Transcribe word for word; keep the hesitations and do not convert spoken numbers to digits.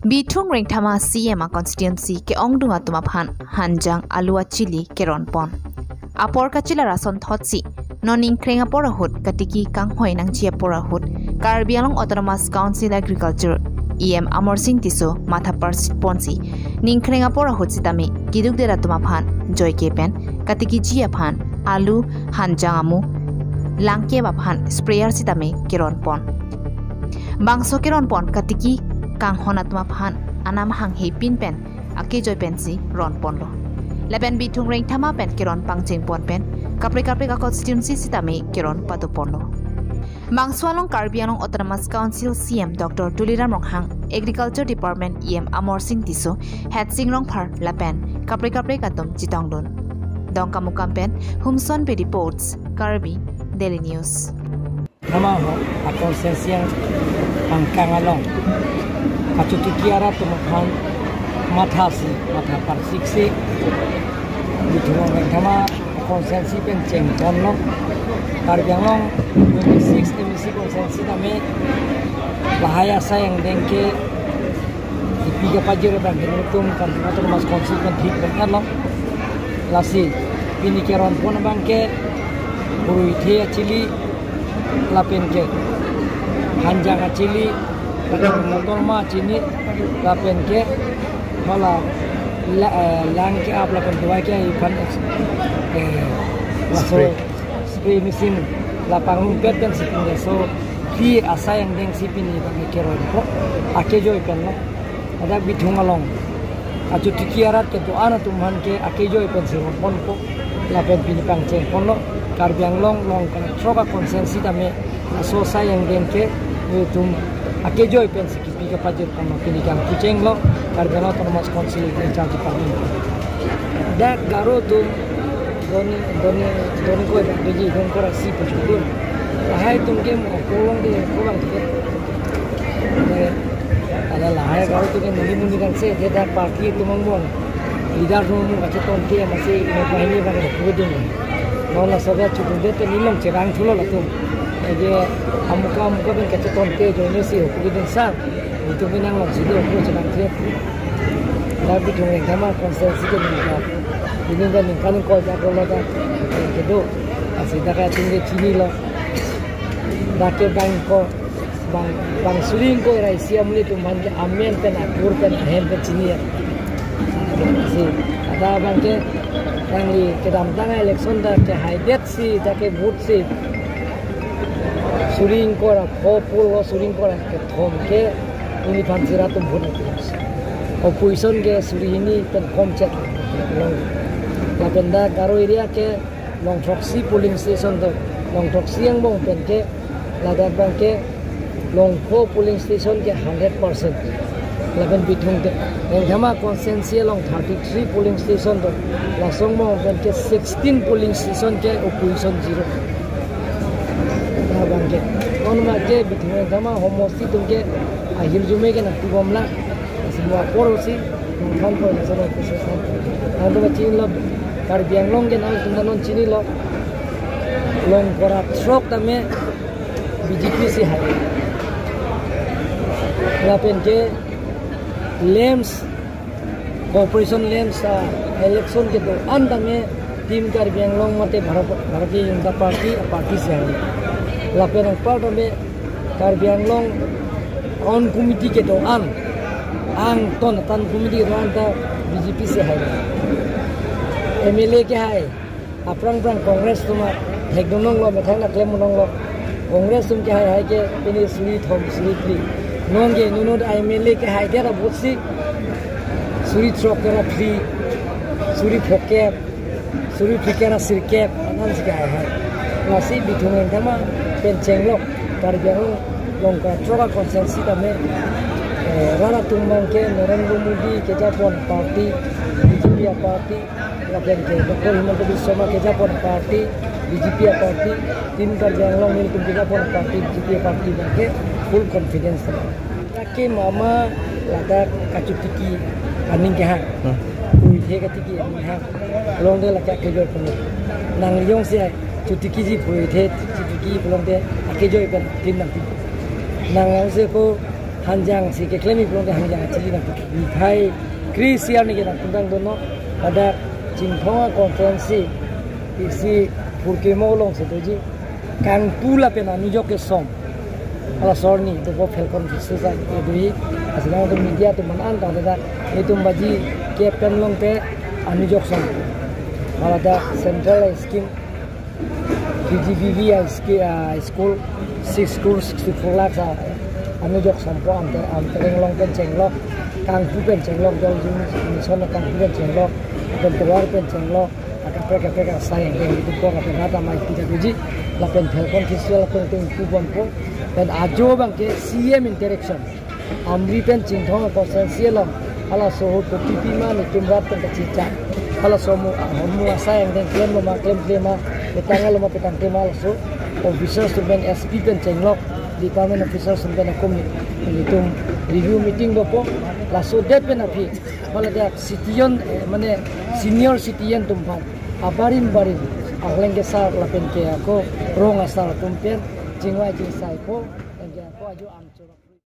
Bithung Rengthama C M a constituency ke-ongdung atum aphan hanjang alu achili keron pon. Apor kachelar ason thotsi, non ingkreng apor ahut katiki kanghoi nangji apor ahut, Karbi Anglong Autonomous Council Agriculture E M Amarsing Tisso matha parsit ponsi, ningkreng apor ahut sitame keduk det atum aphan joike pen katikiji aphan alu, hanjang amu, langkep aphan sprayer sitame keron pon. Bangso keron pon katiki kanghon atum aphan anam hanghe pin pen akejoi pensi ron ponlo. Lapen Bithung Rengthama pen keron pangcheng pon pen kaprek kaprek a constituency sitame keron pado ponlo. Bangso along Karbi Anglong Autonomous Council C M Doctor Tuliram Ronghang, Agriculture Department E M Amarsing Tisso, Hetsing Rongphar lapen kaprek kaprek atum chetongdun. Dongkamukam pen Humson Bey reports, Karbi Daily News. Rengthama ho, a constituency angkang along kachotiki arat atum aphan mathasi, matha parsiksi, Bithung Rengthama constituency pen cheng ponlo. Karbi Anglong twenty-six M A C constituency tame lahai asai angdeng ke kipi kapajir abang ke nelitum kan autonomous council pen thik pen kan lo. Lasi pini keron pon abang ke purui the achili lapen ke hanjang achili, lapen motor ma chini, lapen ke hala la-, eh, langkep lapen dawai ke iphan ex-, eh, laso spray, spray machine la pangrumpet pen si pini laso phi asai angdeng si pini abang ke keron pon, akejoi pen lo. Ladak Bithung along kachotiki arat kedo-an atum aphan ke akejoi pensi ron ponpo, lapen pini pangcheng ponlo. Karbi Anglong along kala throk a constituency tame laso asai angdeng ke nelitum akejoi pensi kipi kapajir ponlo, pini kangpu chenglo Karbi Anglong Autonomous Council in charge department. Dak Garo atum doni, doni, doni koi dak doji, don kora si puchukun. Lahai atum ke mo kolong de, kolong de. Ala lahai Garo atum ke neli muni kan se, dia dak party atum angbong leader atum angbong kacheton ke masi mo bahini bang ko dun. Non laso achutung det te neli long cherang thulo latum. Ege amuka amuka pen kacheton ke joine si ko dun sar. Itum ke nanglong si do ko cherang the. Dak Bithung Rengthama constituency ke ningkan, ningkan, ningkan ko jak lo dak kedo. Lasi dak atum ke chinilo. Dak ke bang ko, bang, bang suri ingkoi ra isi amuli atum aphan ke amen pen akur pen ahem pen chini ya. Si, ada abang ke nangli kedamtang election dak kehaidet si, dak ke vote si suri ingkoi ra pho pulo, suri ingkoi ra kethom ke neliphan si rat atum vote. Opposition ke suri hini pen komchet. Lapen dak Garo area ke long throksi polling station do, long throksi angbong pen ke, ladak abang ke long pho polling station ke hundred percent. Lapen Bithung te, Rengthama constituency along thirty-three polling station do, laso angbong pen ke sixteen polling station ke opposition zero. Labang ke, non ma ke Bithung Rengthama homosti atum ke ahirjume ke nangtubom la. Lasi mo apor si nangthan pon laso along khusus nang. Nangtum chinilo, Karbi Anglong ke nangtum non chinilo. Long kora throk tame B J P si hai. Lapen ke LAMPS, Corporation LAMPS a election kedo-an tame Team Karbi Anglong mate Bharatiya Janata Party, party si hai. Lapen anpar tame Karbi Anglong Town Committee kedo-an, angton Town Committee kedo-an ta B J P si hai. M L A kehai aphrang aphrang Congress atum thekdun longlo, methang ta klem longlo. Congress atum kehai hai ke pini suri thom suri phli. Non ke non M L A kehai ke ra vote si suri throk ke ra phli, suri phokep, suri phli ke ra sirkep, anan si kehai hai. Lasi Bithung Rengthama pen chenglo, Karbi Anglong long kora throk a constituency tame, eh, rat atum abang ke Narendra Modi kejapon party, B J P a party, lapen ke Doctor Himanta Biswa Sarma kejapon party, B J P a party, Team Karbi Anglong nelitum kejapon party, B J P a party abang ke full confidence. Lake mama ladak kachotiki aning kehang. Hmm. Purui the katiki aning hang. Along de lake akejoi pon. Nang jongsi chotikiji purui the, chotiki along de akejoi pen Team nangpi. Nang jongsi ko Hanjang si keklem iplong te hanjang achili nang mithai kre-isi arni ke nangtum tangdunnon. Pada Chinthong a constituency isi Phurkimo along si doji. Kangpu lapen anujok kesom. Halaso arni dopo Falcon Festival kedoji. Lasi nangtum media atum aphan an ta dak itum baji ke pen longte anujok som. Hala dak central scheme K G V V I ski-, ah, school, six crore sixty-four lakhs, ah, anujok sompo amte, amtereng along pen chenglok, Kangpu pen chenglok, Jal Jeevan Mission Kangpu pen chenglok, pen tovar pen chenglok, akaprek kaprek asai angdeng itum ko kaprek rata mai pita doji, lapen Falcon Festival pen tum pu bompo, pen ajo abangke C M interaction. Amri pen Chinthong constituency along, halaso ahut kopi pima netum rat pen kachechak. Halaso mo, ah, mo asai angdeng klemlo ma, klemkle ma, petang lo ma, petangkle ma, halaso officers atum pen S P pen chenglok, department officers atum pen akum netum review meeting dopo, laso det pen aphi, hala dak citizen, eh, mane senior citizen atum aphan, abarim barim, akleng kesar lapen ke ako rong asar atum pen, chingvai chingsai po, lapen ke ako ajo amchoro.